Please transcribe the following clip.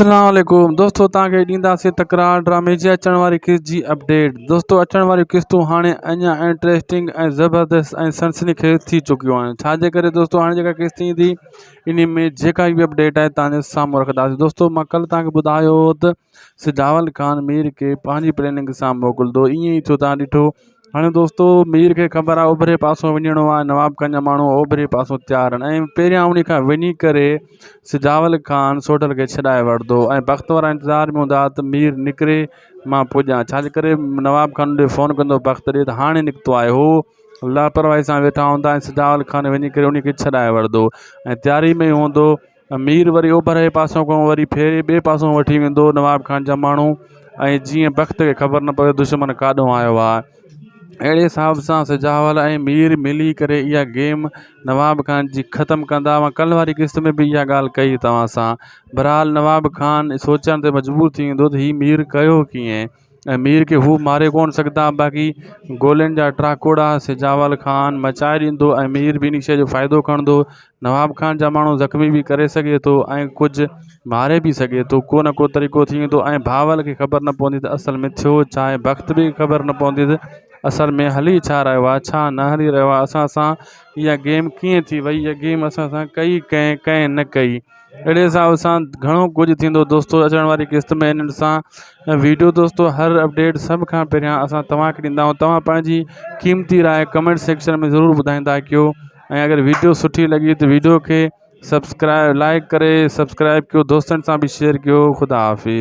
اسلام عليڪم دوستو توهان کي ڏينداسين تڪرار ڊرامي جي اچڻ واري قسط جي اپڊيٽ دوستو اچڻ واريون قسطون هاڻي اڃا انٽريسٽنگ ۽ زبردست ۽ سنسني خيز ٿي چڪيون آهن ڇا جي ڪري دوستو هاڻي جيڪا قسط ايندي انهي ۾ جيڪا به اپڊيٽ آهي توهان جي سامهون رکنداسين دوستو مان ڪل توهان کي ٻڌايو هو ته سجاول خان مير کي پنهنجي پلاننگ سان موڪلندو ائين ئي ٿيو توهان ڏٺو هاڻي دوستو مير کي خبر آهي اوڀري پاسو وڃڻو آهي نواب خان جا ماڻهو اوڀري پاسو تيار آهن ۽ پهريان ان کان وڃي ڪري سجاول خان سوڍل کي ڇڏائي وٺندو ۽ بخت وارا انتظار ۾ هوندا ته مير نڪري مان پڄان ڇا جي ڪري نواب خان ڏي فون ڪندو بخت ڏي ته هاڻي نڪتو آهي هو لاپرواهي سان ويٺا هوندا ۽ سجاول خان وڃي ڪري ان کي ڇڏائي وٺندو ۽ تياري ۾ هوندو مير وري اوڀر جي پاسو کان وري ڦيري ٻئي پاسو وٺي ويندو نواب خان جا ماڻهو ۽ جيئن بخت کي خبر نه پوي دشمن ڪاڏو آيو آهي اهڙي حساب سان سجاول ۽ مير ملي ڪري اها گيم نواب خان جي ختم ڪندا مان ڪلهه واري قسط ۾ به اها ڳالهه ڪئي توهان سان بهرحال نواب خان سوچڻ تي مجبور ٿي ويندو ته هي مير ڪيو ڪيئن ۽ مير کي هو ماري ڪونه سگهندا باقي گولين جا ٽاڪوڙا سجاول خان مچائي ڏيندو ۽ مير به ان شيء جو فائدو کڻندو نواب خان جا ماڻهو زخمي به ڪري سگهي ٿو ۽ ڪجهه ماري به سگهي ٿو ڪو نه ڪو طريقو ٿي ويندو ۽ بهاول کي خبر نه پوندي ته اصل ۾ ٿيو ڇا آهي بخت به خبر نه پوندي ته اصل ۾ هلي ڇا رهيو آهي ڇا نه هلي رهيو آهي اسان سان اها گيم ڪيئن ٿي وئي اها گيم اسان سان ڪئي ڪنهن ڪنهن نه ڪئي اهڙي حساب سان گهڻو ڪجهه ٿيندو دوستو اچڻ واري قسط ۾ انهن سان ويڊيو دوستو هر اپڊيٽ سڀ کان پهريان اسان توهان کي ڏيندا آهيون توهان پنهنجي قيمتي راء ڪمينٽ سيڪشن ۾ ضرور ٻڌائيندا ڪيو ۽ اگر ويڊيو سٺي لڳي ته ويڊيو کي سبسڪرائب لائڪ ڪري سبسڪرائب ڪيو دوستن سان به شيئر ڪيو خدا حافظ.